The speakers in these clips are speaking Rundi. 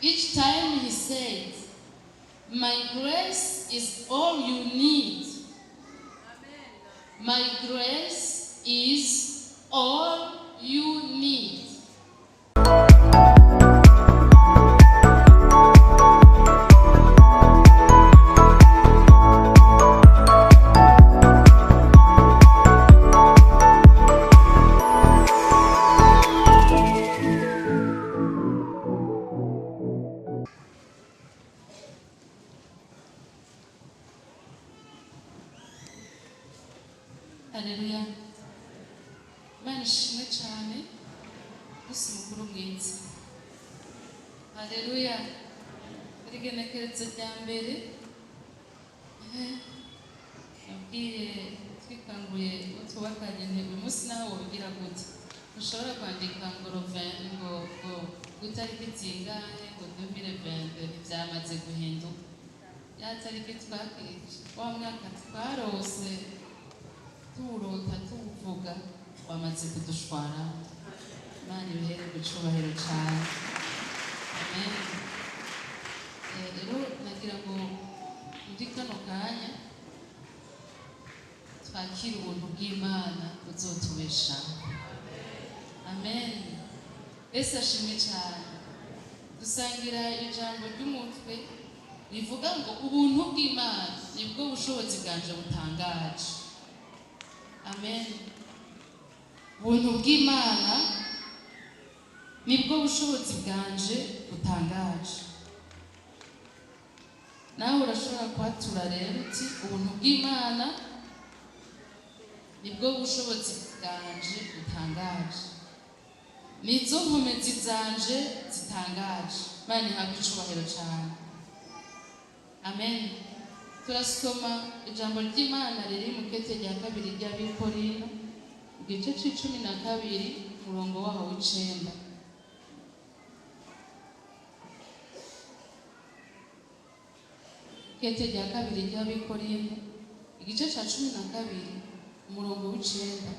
Each time he said, "My grace is all you need. My grace is all you need." Haleluya. Imana ishimwe cyane. Umunsi mukuru mwiza. Haleluya. Irigenekerezo rya mbere, nabwiye twikanguye uwo twubakanye nti uyu munsi nawe wobigira gute? Ntushobora kwandika ngo ngo itariki zingahe, ngo 2022, ntibyamaze guhinduka. Ya tariki twakirije wa mwaka twarose tuwurota tuwuvuga wamaze kudushwara. Imana ibihererwe icubahiro cane. Amen. Rero nagira ngo muri kano kanya twakire ubuntu bw'Imana buzotubeshaho. Amen. Yesu ashimwe cyane. Dusangira ijambo ry'umutwe rivuga ngo ubuntu bw'Imana nibwo bushobozi bwanje butangaje. Amen. Ubuntu bw'Imana nibwo bushobozi bwanje butangaje. Nawe urashobora kuhatura rero uti ubuntu bw'Imana nibwo bushobozi bwanje butangaje, nizo nkomezi zanje zitangaje. Imana ihabwe icubahiro cyane. Amen. Turasoma ijambo ry'Imana riri mu kete rya kabiri ry'Abikorino, igice c'12, umurongo waho w'icenda. Kete rya kabiri ry'Abikorino, igice ca 12, umurongo w'icenda.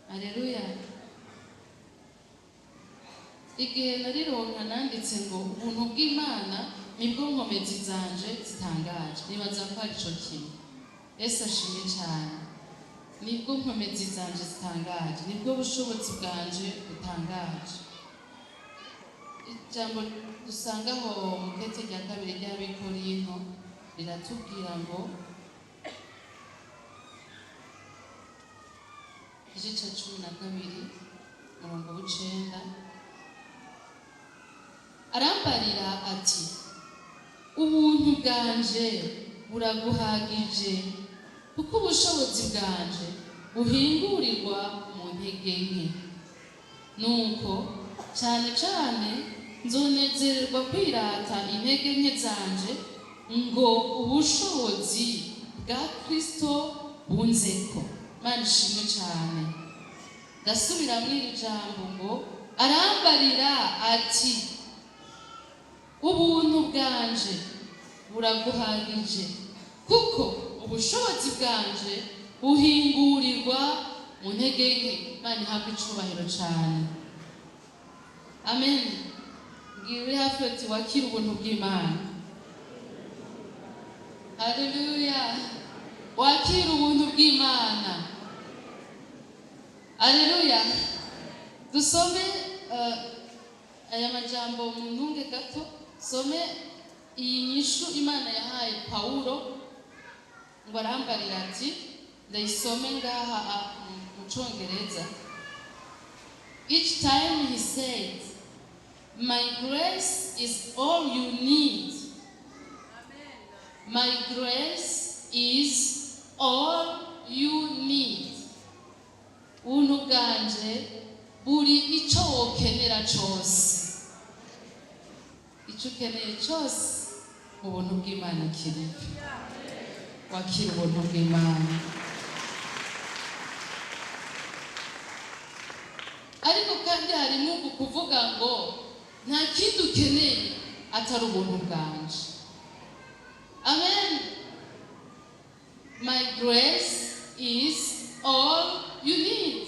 Aleluya. Igihe narironka nanditse ngo ubuntu bw'Imana nibwo nkomezi zanje zitangaje. Nibaza ko ari co kimwe. Yesu ashimwe cyane. Nibwo nkomezi zanje zitangaje, nibwo bushobozi bwanje butangaje. Ijambo dusangaho mu kete rya kabiri ry'Abikorinto riratubwira ngo igice ca 12, umurongo w'icenda, arambarira ati: "Ubuntu bwanje buraguhagije, kuko ubushobozi bwanje buhingurirwa mu ntege nke. Nuko cyane cyane nzonezererwa kwirata intege nke zanje, ngo ubushobozi bwa Kristo bunzeko." Imana ishimwe cyane. Ndasubiramo iri jambo ngo arambarira ati: "Ubuntu bwanje buraguhagije, kuko ubushobozi bwanje buhingurirwa mu ntege nke." Imana ihabwe icubahiro cyane. Amen. Mbwira uri hafi ati wakira ubuntu bw'Imana. Haleluya. Wakira ubuntu bw'Imana. Haleluya. Dusome aya majambo mu ntunge gato. Some iyi nyishu Imana yahaye Pawulo ngo arambarira ati, ndayisome ngaha mu Congereza. Each time he said, "My grace is all you need. My grace is all you need." Ubuntu bwanje buri ico wokenera cose. Ico ukeneye cose mu buntu bw'Imana kiriyo. Wakira ubuntu bw'Imana. Ariko kandi harimo uku kuvuga ngo nta kindi ukeneye atari ubuntu bwanje. Amen. My grace is all you need.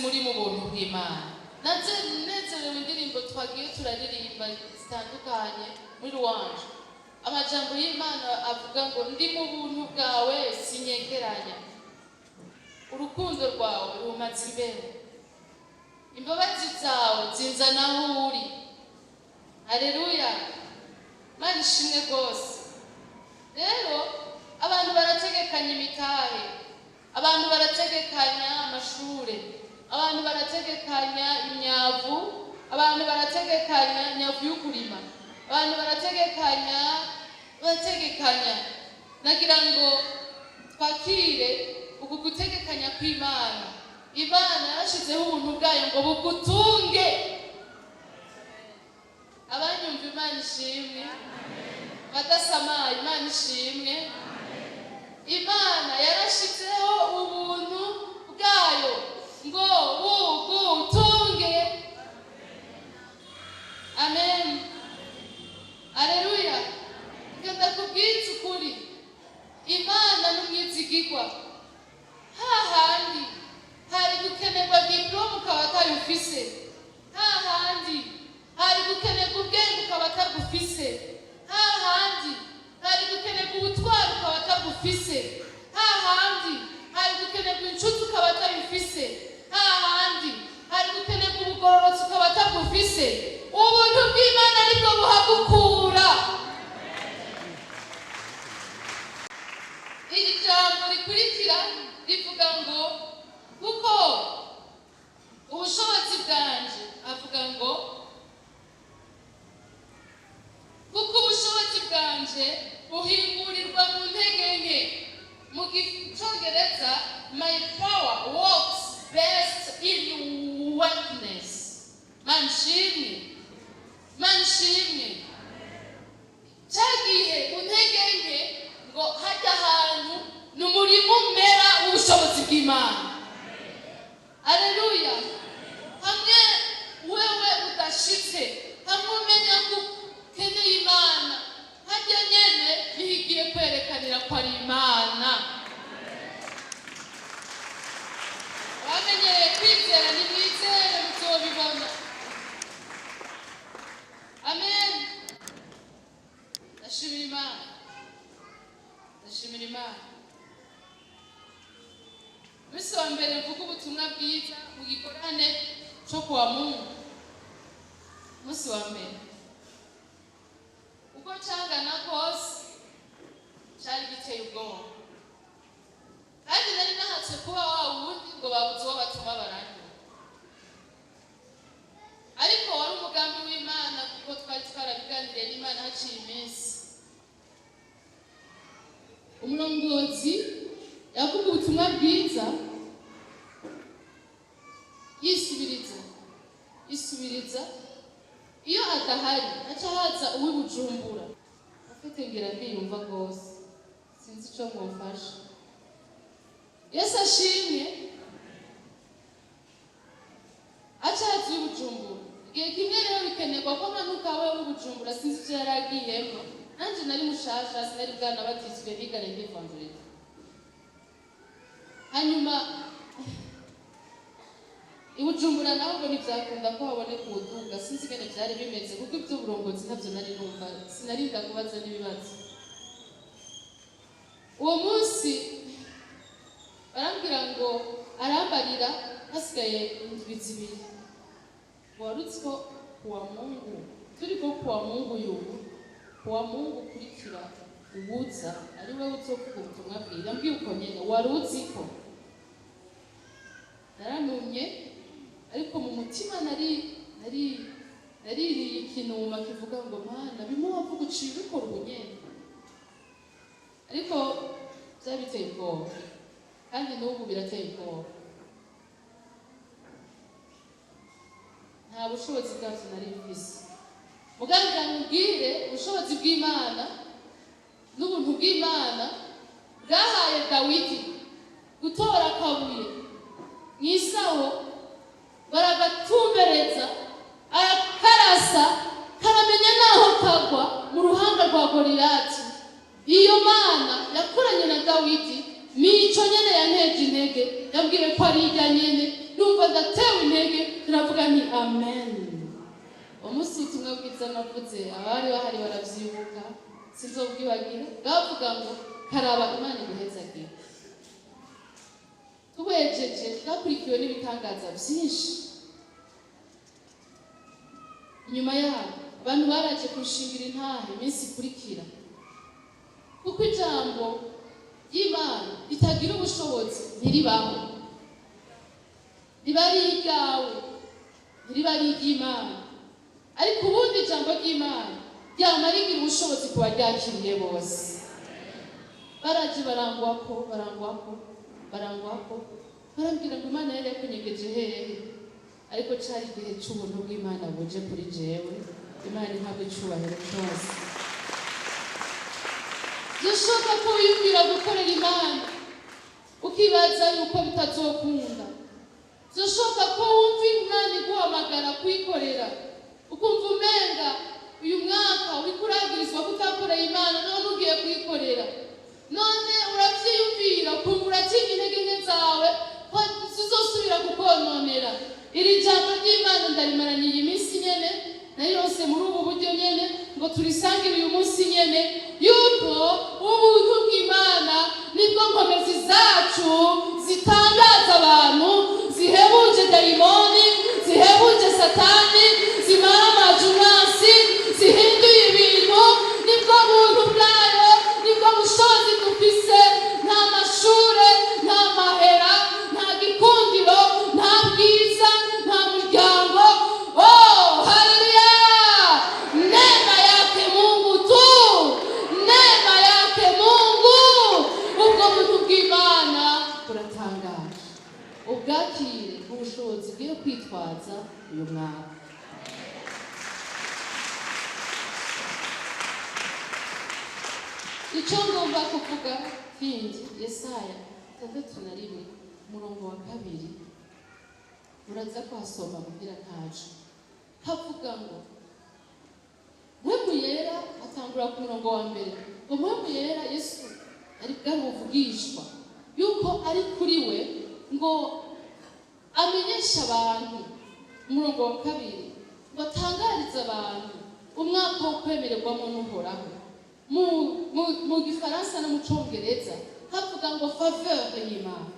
muri mu buntu bw'Imana. Naze nezerewe indirimbo twagiye turaririmba zitandukanye muri louange. Amajambo y'Imana avuga ngo ndi mu buntu bwawe sinyegeranya, urukundo rwawe rumaze imbere, imbabazi zawe zinzana aho uri. Haleluya, Mana ishimwe rwose. Rero abantu barategekanya imitahe, abantu barategekanya amashure, abantu barategekanya imyavu, abantu barategekanya imyavu y'ukurima, abantu barategekanya, barategekanya. Nagira ngo twakire uku gutegekanya kw'Imana. Imana yarashizeho ubuntu bwayo ngo bugutunge. Abanyumva Imana ishimwe, badasamaye Imana ishimwe. Imana yarashizeho ubuntu bwayo ngo bugutunge. Amen, aleluya. Ngenda kubwiza ukuri, Imana n'umwizigirwa. Hahandi hari gukenerwa diplôme ukaba atayufise, hahandi hari gukenerwa ubwenge ukaba atagufise, hahandi hari gukenerwa ubutwari ukaba atagufise, hahandi hari gukenerwa inshuti ukaba atayufise, hahandi hari gukenerwa ubugororotsi ukaba atagufise, ubuntu bw'Imana nibwo buhagukura. Iri jambo rikurikira rivuga ngo kuko ubushobozi bwanje, avuga ngo kuko ubushobozi bwanje buhingurirwa mu ntege nke. Mu Cyongereza, my power works best in weakness. Manshimwe, manshimwe. Cyagihe mu ntege nke ngo hajya ahantu ni umurimo umera w'ubushobozi bw'Imana. Aleluya. Hamwe wewe udashitse, hamwe umenya ko ukeneye Imana, hajya nyene niho igiye kwerekanira ko ari Imana. Bamenyereye kwizera nimwizere, muzobibona. Amen. Ndashimira Imana, ndashimira Imana. Umunsi wa mbere mvuga ubutumwa bwiza mu gikorane cyo kuwa Mungu, umunsi wa mbere uko cangana kose cari giteye ubwoba, kandi nari nahatse kuba wa wundi ngo babuze uwo batuma baranyura. Ariko wari umugambi w'Imana, kuko twari twarabiganiriye n'Imana haciye iminsi. Umurongozi yavuga ubutumwa bwiza yisubiriza yisubiriza, iyo adahari aca haza uw'ibujumbura. Afite ngira ndiyumva rwose, sinzi ico mwofasha. Yesu ashimwe. Aca haza uw'ibujumbura. Igihe kimwe rero bikenerwa ko manuka we w'ibujumbura, sinzi ivyo yari agiyemwo, nanje nari mushasha, sinari bwanabatizwe, nigane ndivandurira. Hanyuma ibujumbura naho ngo ntibyakunda ko haboneka ubutunga, sinzi ingene byari bimeze, kuko iby'uburongozi ntabyo nari numva, sinarinda kubaza n'ibibazo. Uwo munsi barambwira ngo arambarira hasigaye indwi zibiri, ngo wari uzi ko kuwa Mungu turi ko kuwa Mungu yubu kuwa Mungu ukurikira uwuza ari we uzovuga ubutumwa bwiza. Mbwiye uko nyene, wari uzi ko naranumye, ariko mu mutima nari nari naririye ikinuma kivuga ngo Mana bimwe wavuga uciye ubikora ubu nyene. Ariko byari biteye ubwoba, kandi n'ubu birateye ubwoba. Nta bushobozi bwabyo nari mfise. Muganga mubwire ubushobozi bw'Imana n'ubuntu bw'Imana bwahaye Dawidi gutora akabuye mu isaho, baragatumbereza, arakarasa, karamenya naho kagwa mu ruhanga rwa Goliyati. Iyo Mana yakoranye na Dawidi nico nyene yanteje intege, yambwiye ko ari irya nyene. Numva ndatewe intege, turavuga nti amen. Umunsi ubutumwa bwiza navuze, abari bahari baravyibuka, sinzobwibagira. Bwavuga ngo karaba Imana iguhezagira. Tuwejeje bwakurikiwe n'ibitangaza vyinshi. Inyuma yaho abantu baraje kurushingira intahe iminsi ikurikira, kuko ijambo ry'Imana ritagira ubushobozi ntiribaho, riba ari iryawe, ntiriba ari iry'Imana. Ariko ubundi ijambo ry'Imana ryama rigira ubushobozi ku baryakiriye bose. Baraje barangwako, barangwako, barangwako, barambwira ngo Imana yari yakunyegeje hehe? Ariko cari igihe c'ubuntu bw'Imana buje kuri jewe. Imana ihabwa icubahiro cyose. Byashoboka ko wiyumvira gukorera Imana ukibaza yuko bitazokunda. Byashoboka ko wumva Imana iguhamagara kuyikorera, ukumva umenga uyu mwaka uriko uragirizwa ko utakoreye Imana, none ugiye kuyikorera. None uravyiyumvira ukumva uratinya intege nke zawe ko zizosubira kukononera. Iri jambo ry'Imana ndarimaranye iyi minsi nyene, narirose muri ubu buryo nyene ngo turisangire uyu munsi nyene, yuko ubuntu bw'Imana nibwo nkomezi zacu zitangaza abantu, zihebuje dayimoni, zihebuje Satani, zimara amajumasi, zihinduye ibintu. Nibwo buntu bwayo, nibwo bushobozi dufise. Nta mashure, nta mahera, nta gikundiro, nta bwiza, nta muryango. Oh, haleluya! Neema yake Mungu tu, neema yake Mungu. Ubwo buntu bw'Imana buratangaje, ubwakire ubushobozi bwiye kwitwaza uyu mwaka. Icyo ngomba kuvuga kindi, Yesaya 61 umurongo wa 2, muraza kuhasoma kugira ntaco. Havuga ngo Mpwemu Yera, atangura ku murongo wa 1 ngo Mpwemu Yera, Yesu ari bwari buvugishwa yuko ari kuri we ngo amenyeshe abantu. Umurongo wa 2 ngo atangarize abantu umwaka wo kwemererwamo n'Uhoraho. Mu Gifaransa no mu Congereza havuga ngo faveur y'Imana.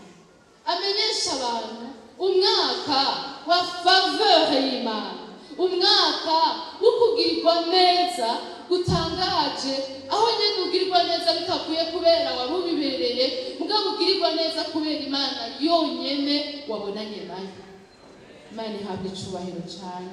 Amenyesha abantu umwaka wa faveur y'Imana, umwaka wo kugirirwa neza gutangaje, aho nyene ugirirwa neza bitavuye kubera wari ubibereye, mugabo ugirirwa neza kubera Imana yonyene wabonanye nayo. Imana ihabwa icubahiro cane.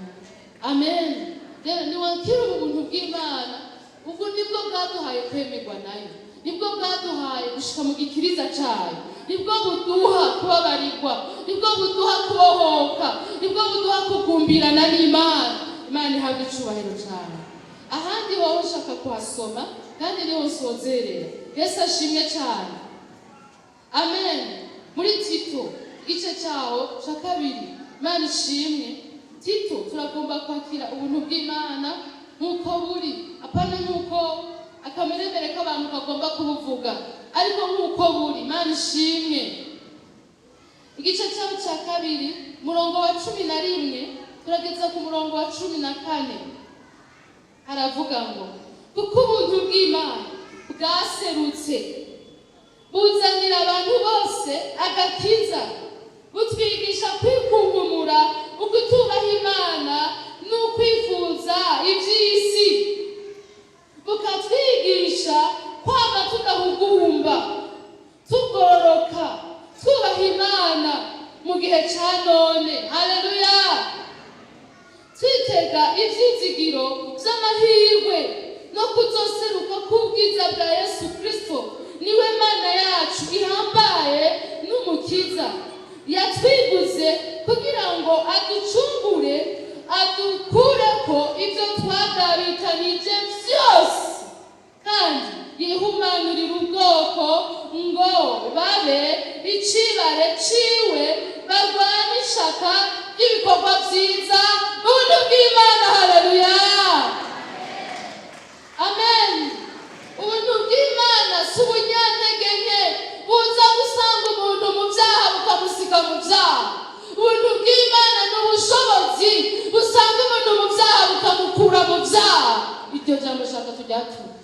Amen. Rero niwakira ubu buntu bw'Imana, ubwo nibwo bwaduhaye kwemerwa nayo, nibwo bwaduhaye gushika mu gikiriza cayo, nibwo buduha kubabarirwa, nibwo buduha kubohoka, nibwo buduha kugumbirana n'Imana. Imana ihabwa icubahiro cane. Ahandi wowe ushaka kuhasoma kandi niho nsozerera. Yesu ashimwe cane. Amen. Muri Tito igice cyawo ca 2, Imana ishimwe. Tito, turagomba kwakira ubuntu bw'Imana nk'uko buri, apana nk'uko akameremere k'abantu kagomba kubuvuga, ariko nk'uko buri. Imana ishimwe. Igice cyawo ca 2, umurongo wa 11 turageza ku murongo wa 14, haravuga ngo kuko ubuntu bw'Imana bwaserutse buzanira abantu bose agakiza, butwigisha kwikunkumura ukutubaha Imana n'ukwifuza iby'isi, bukatwigisha kwama tudahugumba, tugororoka, twubaha Imana mu gihe ca none. Haleluya! Twitega ivyizigiro vy'amahirwe no kuzoseruka k'ubwiza bwa Yesu Kristo, niwe Mana yacu ihambaye n'Umukiza, yatwiguze kugira ngo aducungure, adukureko ivyo twagabitanije vyose, kandi yihumanurira ubwoko ngo babe icibare ciwe, barwane ishaka ry'ibikorwa vyiza. Ubuntu bw'Imana. Haleluya, amen. Ubuntu bw'Imana si ubunyantege nke buza gusanga umuntu mu vyaha bukamusiga mu vyaha. Ubuntu Ubushobozi busanga umuntu mu byaha bukamukura mu byaha. Iryo jambo shaka tujyatura.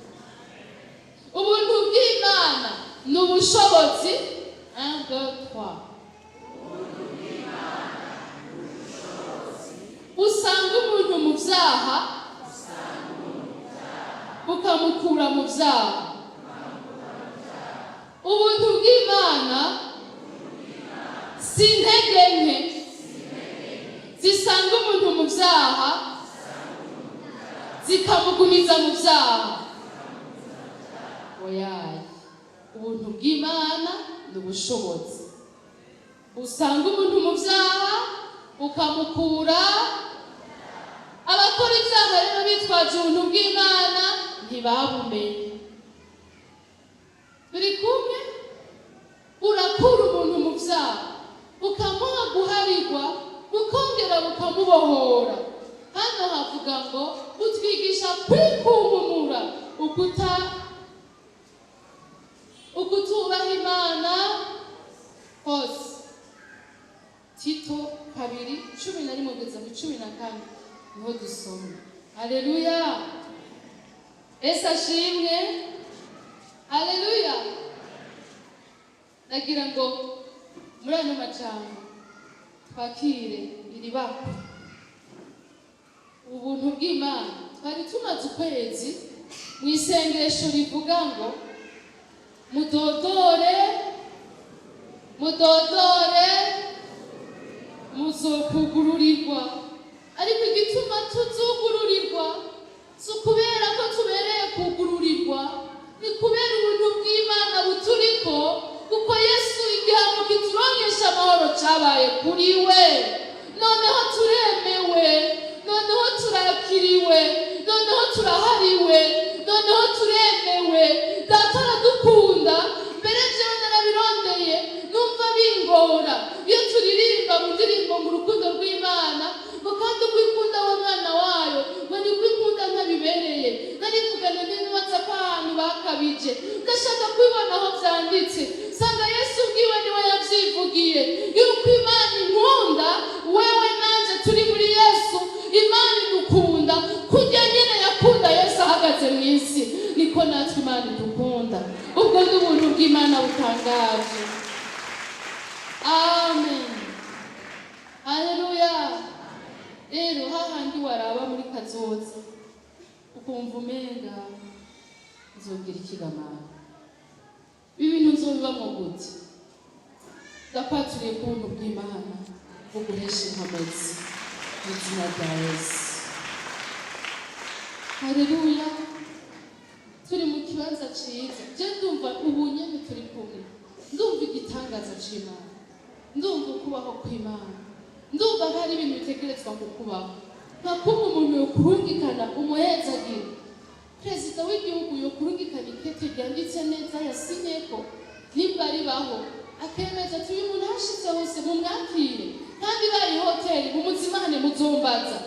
Ubuntu bw'Imana ni ubushobozi. 1, 2, 3. Usanga umuntu mu byaha bukamukura mu byaha. Ubuntu bw'Imana si intege nke zisanga umuntu mu byaha zikamugumiza mu byaha. Oyaye, ubuntu bw'Imana ni ubushobozi usanga umuntu mu byaha bukamukura. Abakora ibyaha rero bitwaje ubuntu bw'Imana ntibabumenye. Turi kumwe? Urakura umuntu mu byaha, bukamuha guharirwa, bukongera bukamubohora. Hano havuga ngo utwigisha kwikunkumura ukutubaha Imana hose. Tito 2:11 kugeza ku 14 niho dusoma. Haleluya, Yesu ashimwe. Haleluya. Nagira ngo muri ano majambo twakire iri bakwe, ubuntu bw'Imana. Twari tumaze ukwezi mu isengesho rivuga ngo mudodore, mudodore, muzokugururirwa. Ariko igituma tuzugururirwa si ukubera ko tubereye kugururirwa, ni kubera ubuntu bw'Imana buturiko, kuko Yesu igihano kituronkesha amahoro cyabaye kuri we. Noneho turemewe, noneho turakiriwe, noneho turahariwe, noneho turemewe. Data aradukunda. Mbere jewe narabirondeye numva bingora iyo turirimba mu ndirimbo ngo urukundo rw'Imana, ngo kandi ukwikunda we mwana wayo, ngo niko ikunda ntabibereye. Narivugana n'ibibaza ko ahantu bakabije, ndashaka kubibona aho byanditse, sanga Yesu ubwiwe niwe yabyivugiye yuko Imana inkunda. Wewe nanjye turi muri Yesu, Imana idukunda kurya nyine yakunda Yesu ahagaze mu isi, niko natwe Imana idukunda. Ubwo ni ubuntu bw'Imana butangaje. Amen, haleluya. Rero hahandi waraba muri kazoza ukumva umenga nzogira ikigamana, ibi bintu nzobibamwo gute? Ndakwaturiye ku buntu bw'Imana buguhesha inkomezi mu izina rya Yesu. Haleluya. Turi mu kibanza ciza. Je ndumva ubu nyene turi kumwe, ndumva igitangaza c'Imana, ndumva ukubaho kw'Imana, ndumva ko hari ibintu bitegerezwa kukubaho, nka kumwe umuntu yokurungikana umuhezagira, perezida w'igihugu yokurungikana ikete ryanditse neza yasinyeko nimba ribaho, akemeza ati uyu muntu ahashitse hose mumwakire, kandi bayi hoteli mumuzimane muzombaza,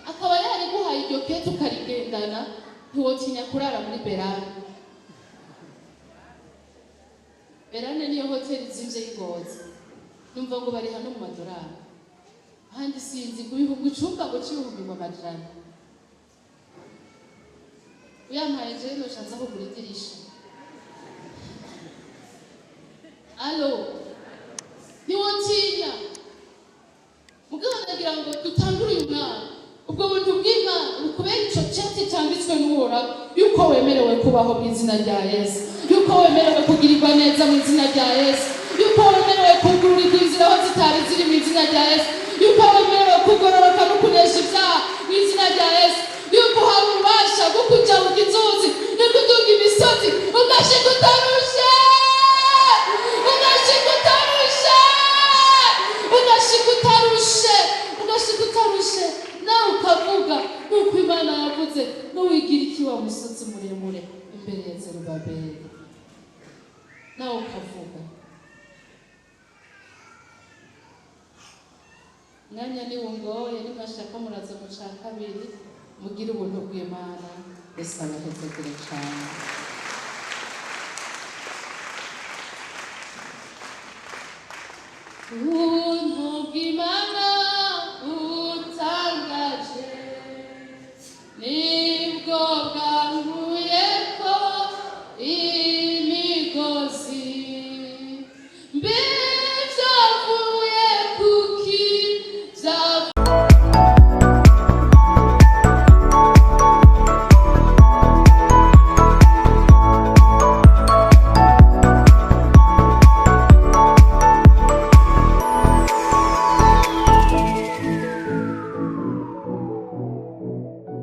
akaba yariguhaye iryo kete ukarigendana, ntiwotinya kurara muri Berane. Berane niyo hoteli izimvye y'Ingozi, numva ngo bari hano mu madorari, ahandi sinzi, ku bihumbi icumba ngo c'ibihumbi ngo amajana. Uyampaye jewe noca nza kugura idirisha. Alo, ntiwotinya. Mugabo nagira ngo dutangure uyu mwaka, ubwo buntu bw'Imana bukubera ico cete cyanditswe n'Uhoraho yuko wemerewe kubaho mu izina rya Yesu, yuko wemerewe kugirirwa neza mu izina rya Yesu, yuko wemerewe kugururirwa inzira aho zitari ziri mu izina rya Yesu, yuko wemerewe kugororoka no kunesha ibyaha mu izina rya Yesu, yuko uhawe ububasha bwo kujabuka inzuzi no kuduga imisozi ugashika utarushe, ugashika utarushe, ugashika utarushe, ugashika utarushe, nawe ukavuga nuko Imana yavuze, n'uwigira iki wa musozi muremure imbere ya Zerubabeli, nawe ukavuga. Mwanya niwungoye, nimwashaka muraza mu ca kabiri. Mugire ubuntu bw'Imana. Yesu abahezagire cane.